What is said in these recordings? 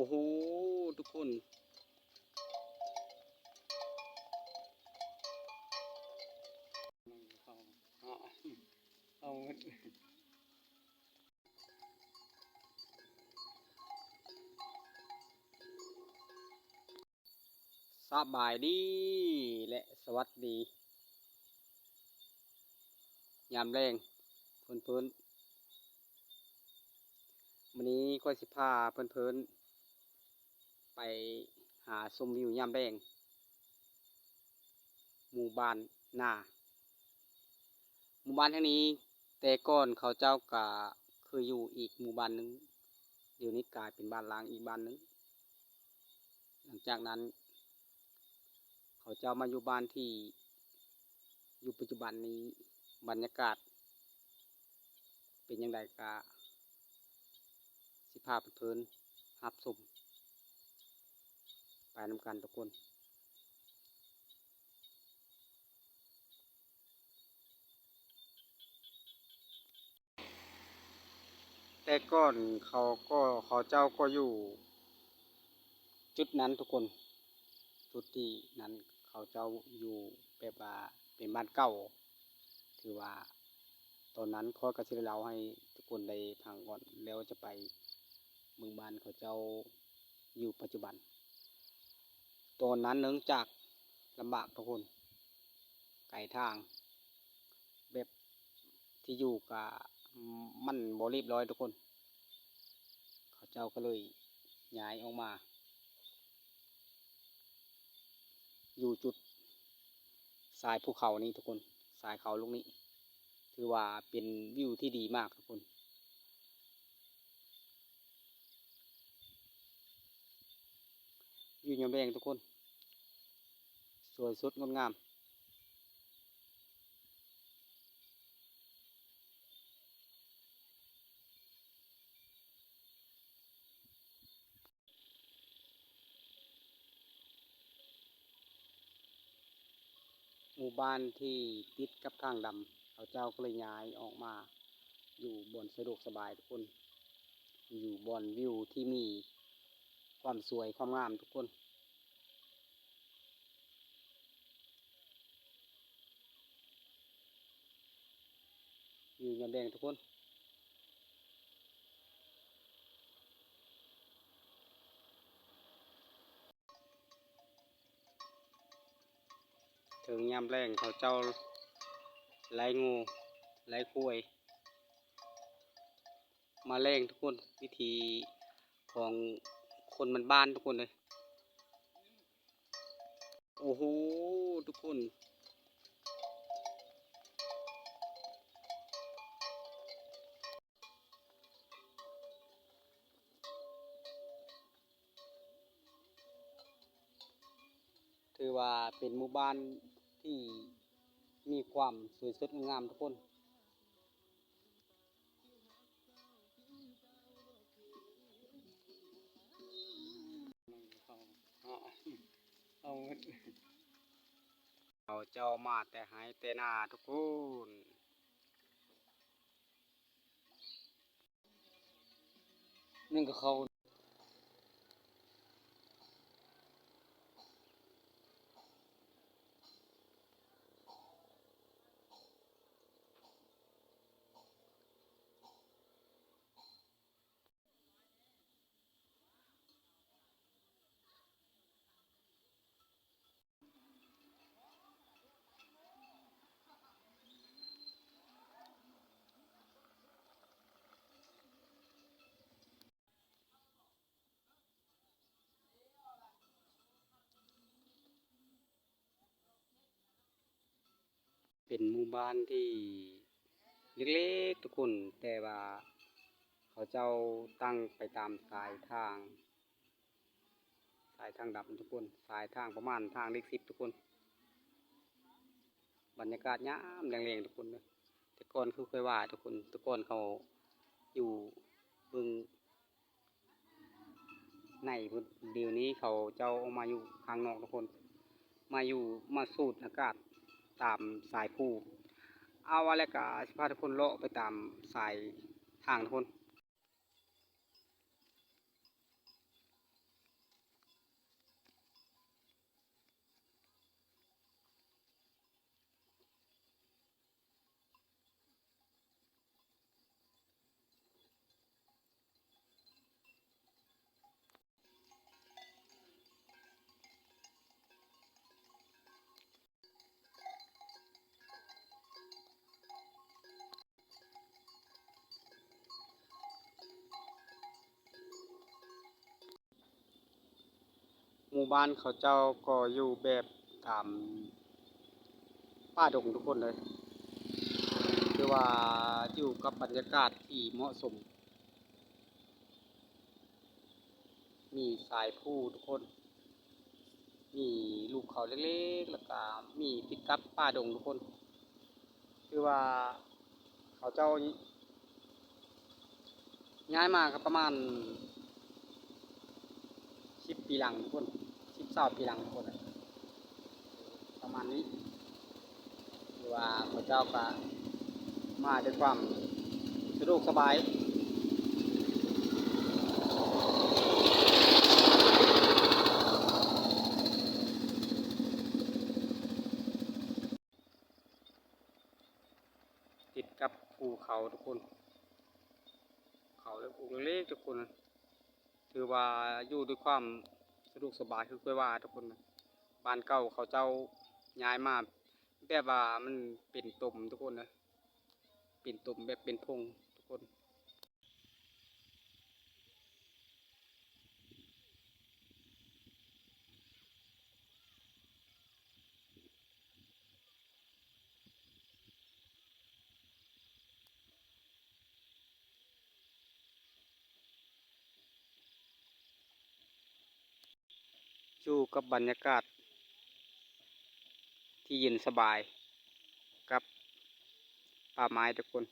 ໂອ້ໂຫ ທຸກຄົນ ເອົາ ເອົາ ສະບາຍດີ ແລະ ສະຫວັດດີ ຍາມແລງເພິ່ນໆ ມື້ນີ້ຂ້ອຍຊິພາເພິ່ນໆ ໄປຫາຊົມວິວຍາມແລງ ໝູ່ບ້ານນາ ໝູ່ບ້ານແຫ່ງນີ້ ແຕ່ກ່ອນເຂົາເຈົ້າກະເຄີຍຢູ່ອີກໝູ່ບ້ານໜຶ່ງ ດຽວນີ້ກາຍເປັນບ້ານຮ້າງອີກບ້ານໜຶ່ງ. ຫຼັງຈາກນັ້ນ ເຂົາເຈົ້າມາຢູ່ບ້ານທີ່ຢູ່ປັດຈຸບັນນີ້ ບັນຍາກາດເປັນຈັ່ງໃດ ກະຊິພາເພິ່ນໆ ຮັບຊົມໄປນຳກັນທຸກຄົນ. ແຕ່ກ່ອນເຂົາກໍ ເຂົາເຈົ້າກໍຢູ່ຈຸດນັ້ນທຸກຄົນ ຈຸດທີ່ນັ້ນເຂົາເຈົ້າຢູ່ແບບວ່າເປັນບ້ານເກົ່າ ຖືວ່າຕອນນັ້ນຂ້ອຍກໍຊິໄດ້ເລົ່າໃຫ້ທຸກຄົນໄດ້ຟັງກ່ອນ ແລ້ວຈະໄປເບິ່ງບ້ານເຂົາເຈົ້າຢູ່ປັດຈຸບັນ. ຕອນນັ້ນເນື່ອງຈາກລຳບາກທຸກຄົນ ໄກທາງ ແບບທີ່ຢູ່ກະມັນບໍ່ລຽບຮ້ອຍທຸກຄົນ ເຂົາເຈົ້າກໍເລີຍຍ້າຍອອກມາຢູ່ຈຸດຊາຍພູເຂົານີ້ທຸກຄົນ ຊາຍເຂົາລູກນີ້ ຖືວ່າເປັນວິວທີ່ດີມາກທຸກຄົນ. ຢູ່ຍາມແລງທຸກຄົນ ສວຍສົດງົດງາມ. ໝູ່ບ້ານທີ່ຕິດກັບທາງດຳ ເຂົາເຈົ້າກໍເລີຍຍ້າຍອອກມາຢູ່ບ່ອນສະດວກສະບາຍທຸກຄົນ ຢູ່ບ່ອນວິວທີ່ມີຄວາມສວຍຄວາມງາມທຸກຄົນ. ຢູ່ຍາມແລງທຸກຄົນ ເຖິງຍາມແລງເຂົາເຈົ້າໄລ່ງົວໄລ່ຄວາຍມາແລງທຸກຄົນ ວິຖີຂອງຄົນບ້ານໆ ທຸກຄົນເອີຍ. ໂອ້ໂຫ ທຸກຄົນ ຖືວ່າເປັນໝູ່ບ້ານທີ່ມີຄວາມສວຍສົດງົດງາມທຸກຄົນ. ເຂົາເຈົ້າມາແຕ່ໄຮ່ແຕ່ນາທຸກຄົນ ໜຶ່ງກໍເຂົ້າ ເປັນໝູ່ບ້ານທີ່ເລັກໆ ທຸກຄົນ ແຕ່ວ່າເຂົາເຈົ້າຕັ້ງໄປຕາມສາຍທາງ ສາຍທາງດຳທຸກຄົນ ສາຍທາງປະມານທາງເລກສິບທຸກຄົນ. ບັນຍາກາດຍາມແລງໆ ທຸກຄົນເດີ ແຕ່ກ່ອນຄືຂ້ອຍວ່າທຸກຄົນ ແຕ່ກ່ອນເຂົາຢູ່ເບິ່ງ ໃນພຸ້ນ ດຽວນີ້ເຂົາເຈົ້າອອກມາຢູ່ຂ້າງນອກທຸກຄົນ ມາຢູ່ ມາສູດອາກາດຕາມສາຍພູ. ເອົາ ວ່າແລ້ວກະຊິພາທຸກຄົນເລາະໄປຕາມສາຍທາງທຸກຄົນ. ໝູ່ບ້ານເຂົາເຈົ້າກໍຢູ່ແບບຕາມປ່າດົງທຸກຄົນເລີຍ, ຖືວ່າຢູ່ກັບບັນຍາກາດທີ່ເໝາະສົມ. ມີສາຍພູທຸກຄົນ, ມີລູກເຂົາເລັກໆ ແລ້ວກະມີຕິດກັບປ່າດົງທຸກຄົນ. ຄືວ່າເຂົາເຈົ້າຍ້າຍມາກໍປະມານສິບປີຫຼັງທຸກຄົນ, ສິບຊາວປີຫຼັງທຸກຄົນ. ປະມານນີ້ ຄືວ່າເຂົາເຈົ້າກະມາດ້ວຍຄວາມສະດວກສະບາຍ. ຕິດກັບພູເຂົາທຸກຄົນ, ເຂົາເລັກໆທຸກຄົນ. ຖືວ່າຢູ່ດ້ວຍຄວາມສະດວກສະບາຍ ຄືຂ້ອຍວ່າທຸກຄົນ. ບ້ານເກົ່າເຂົາເຈົ້າຍ້າຍມາແບບວ່າມັນເປັນຕົມທຸກຄົນເນາະ, ເປັນຕົມແບບເປັນທົ່ງທຸກຄົນ. ຢູ່ກັບບັນຍາກາດທີ່ເຢັນສະບາຍ ກັບປ່າໄມ້ທຸກຄົນ,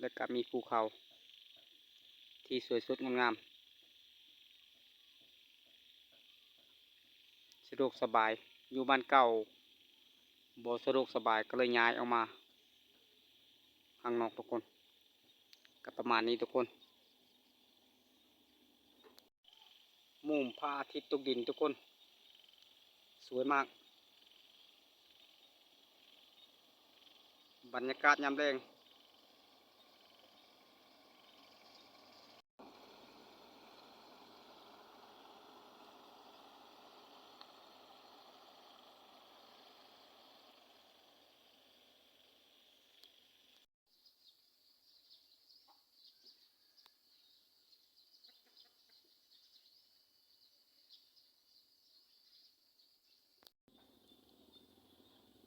ແລ້ວກະມີພູເຂົາທີ່ສວຍສົດງົດງາມ. ສະດວກສະບາຍ, ຢູ່ບ້ານເກົ່າບໍ່ສະດວກສະບາຍ ກໍເລີຍຍ້າຍອອກມາຂ້າງນອກທຸກຄົນ. ກໍປະມານນີ້ທຸກຄົນ. ມຸມພະອາທິດຕົກດິນທຸກຄົນ, ສວຍມາກ. ບັນຍາກາດຍາມແລງ.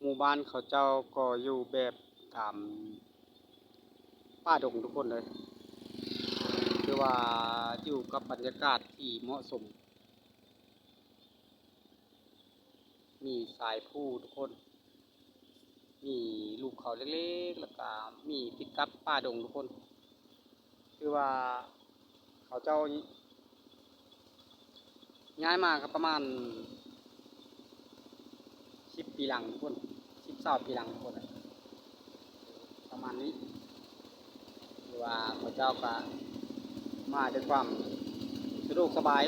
ໝູ່ບ້ານເຂົາເຈົ້າກໍຢູ່ແບບຕາມປ່າດົງທຸກຄົນເລີຍ, ຖືວ່າຢູ່ກັບບັນຍາກາດທີ່ເໝາະສົມ. ມີສາຍພູທຸກຄົນ, ມີລູກເຂົາເລັກໆ ແລ້ວກະມີຕິດກັບປ່າດົງທຸກຄົນ. ຄືວ່າເຂົາເຈົ້າຍ້າຍມາກໍປະມານສິບປີຫຼັງພຸ້ນ, ສິບຊາວປີຫຼັງພຸ້ນນະ ປະມານນີ້. ຄືວ່າເຂົາເຈົ້າກໍມາດ້ວຍຄວາມສະດວກສະບາຍ,